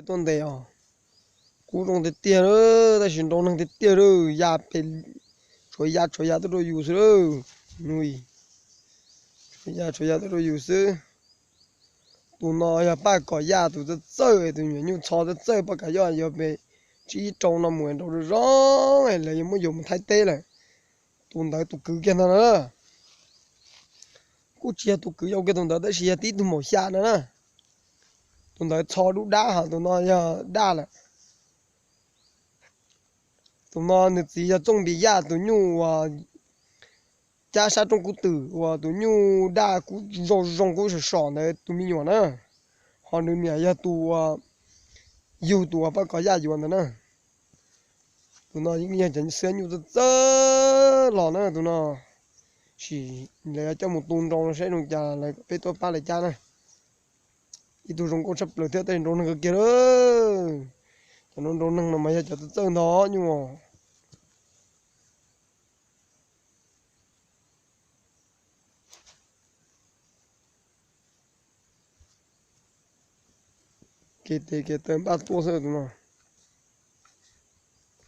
tuaj ntes os. Kub zoo tiag tiag lawm, tab sis nrau neeg tiag tiag lawm, ya pes, tshuav ya tshuav ya tuaj rau yus xwb lawm. Tshuav ya tshuav ya tuaj rau yus xwb. Tus no yog Paj Kom Yaj tus txawj txawj, tus nyuam nyuj txho txawj txawj, Paj Kom Yaj yog pes tsib rau no mus nrau zoo zoo, lawv yuav muab yuav mus Thaib teb lawm. Tus ntawd tus kwv kiag ntag na. Kuj tsis yog tus kwv yau kiag tus ntawd tab sis yog tib tug maum xya no na. Tus ntawd txho dub dab, ho tus no yog daj lawm. Tus no nws txiv yog Txooj Npis Yaj tus nyuj uas cab sab roob kub twm uas tus nyuj daj kub zoo zoo kub som som ntawd tus me nyuam na. Ho nws niam yog tus uas yug tus uas Paj Kom Yaj yuav ntawd na. Tus no yeej yog cov xiab nyuj txawj txawj los na tus no. Sim lawv coj mus tu nrau saib zoo cas lawv peb tuaj pab lawv cab na. Ib tug zoo nkauj tshaj plaws thiab tab sis nrau neeg kawg kiag lawm. Cov no nrau neeg no mas yog cov txawj txawj ntag nyuj. Kev tes kev taw npaj tuaj xwb tus no.